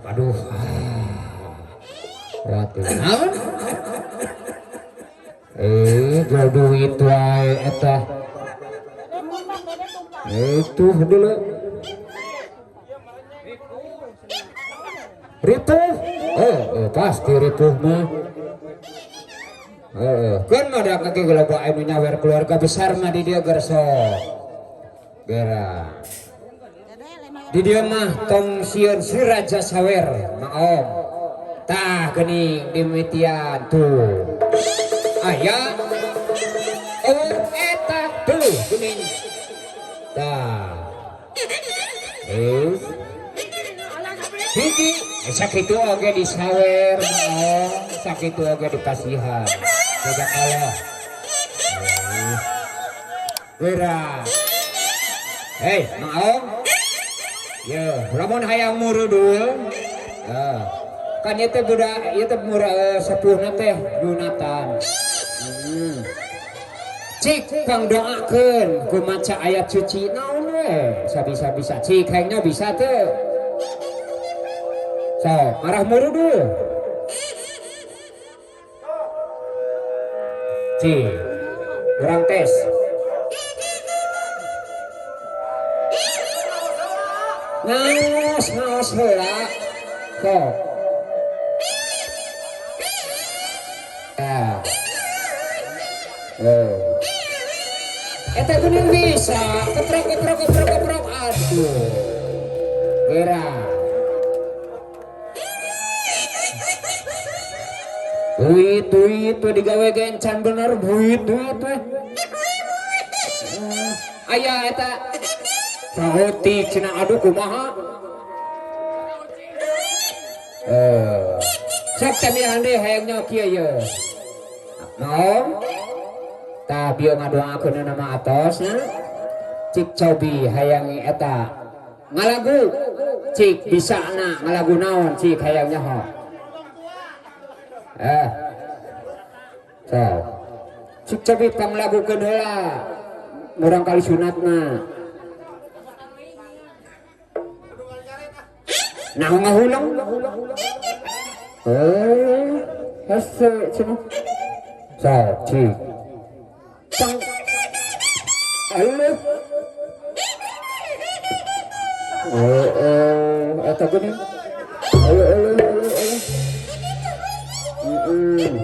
Aduh, waduh, naon? Jual duit wae eta. Itu dulu. Ripuh? Pasti ripuh mah. Kan mah da kaki loba anu nyawer keluarga besar mah di dieu gerso. Gera. Di dieu mah tong sieun si Raja Sawer, maom. Tah geuning dimitian tuh. Aya. Oh eta tuh geuning. Tah. Hiji sakitu oge disawer, maom, sakitu oge dipasihan. Jaga Allah. Gera. Hei, maom. Ya, lamun hayang murudul. Kan ieu teh budak, ieu teh murah sepuhna teh Yunatan. Cik pangdoakeun ku maca ayat suci naon we, sabisa-bisa cik hayangnya bisa teu. So, marah murudul. Cik, urang tes. Ngaos, ngaos heula. Sok. Nah. Eta geuning bisa, keprok keprok keprok keprok. Aduh. Gera. Duit duit we digawe ge encan bener duit duit we. Aya eta saeutik cenah aduh kumaha. Sok tamihan deui hayang nyaho kieu ye. Naon? Tah bieu ngadoakeun nama atosna. Cik cobi hayang eta ngalagu. Cik bisana ngalagu naon cik hayang nyaho. So. Cik cobi panglagukeun heula. Murang kali sunatna. Nah ngahuleng. Hese cenah. Sok cik. Tang. Aleuh. Eta geuning. Aleuh aleuh aleuh aleuh.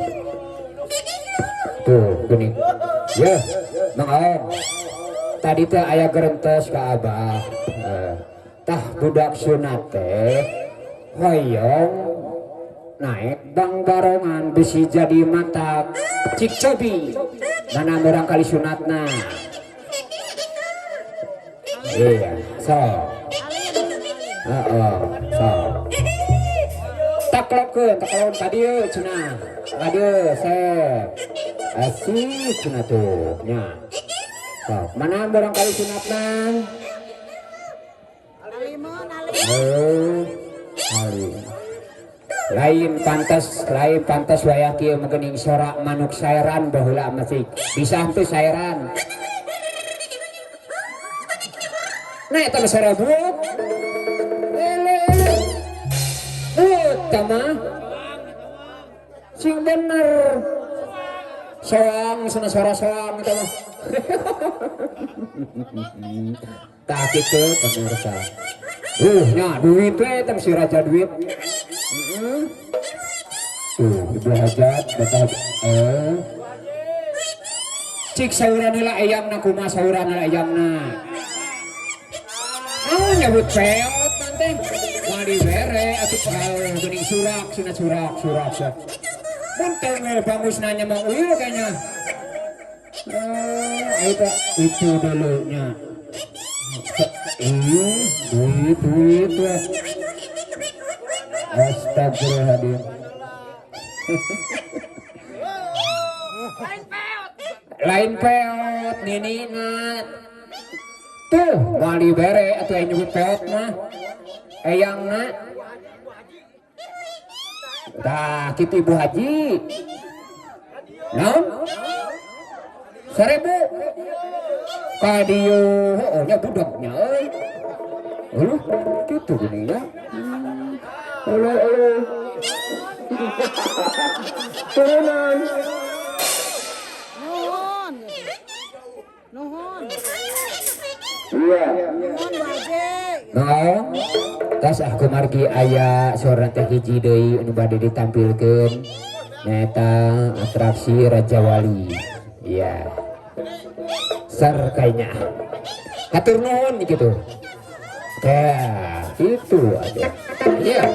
Tuh geuning. Ya, Mang Aon. Tadi teh aya gerentes ka Abah. Tah budak sunat teh hoyong naik bang barongan bisi jadi mata cik cobi mana murang kali sunatna. Iya, so. Heeh, so. Taklokeun, taklon ka dieu cenah. Ka dieu sep. Asik cenah tuh nya. Sok, mana murang kali sunatna? Alim. Lain pantas wayah kieu meugening sorak manuk saeran baheula masih. Bisa henteu saeran. Nah eta mah sarebut. Ele ele. Eta mah sing bener. Soang sana suara soang eta mah. Tah kitu pemirsa. Nya duit we teh si raja duit. Tuh, ibu hajat, bapak hajat. Cik sauran heula eyangna kumaha sauran heula eyangna. Ah, nyebut peot nanti. Moal dibere atuh geuning surak cenah surak surak surak. Mun teu bangus nanya mah uyuh kayaknya. Itu itu dulunya. Duit duit weh. Astagfirullahaladzim. Lain peot ninina. Tuh moal dibere atuh aya nyebut peot mah. Eyangna. Tah kitu Ibu Haji. Naon? 1000. Ka dieu heueuh nya budaknya euy. Eueuh kitu geuning nya. Eueuh eueuh. Turunan. Nuhun. Nuhun. Iya. Nuhun Bu Haji. Naon? Tas ah kumargi aya sora teh hiji deui anu bade ditampilkeun nyaeta atraksi Raja Wali. Iya. Ser kayaknya. Hatur nuhun gitu. Tah, itu aja. Iya.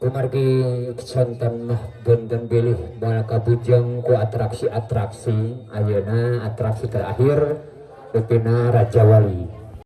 Kumargi sonten mah benten bilih moal kabujeng ku atraksi-atraksi ayeuna atraksi terakhir rupina Raja Wali.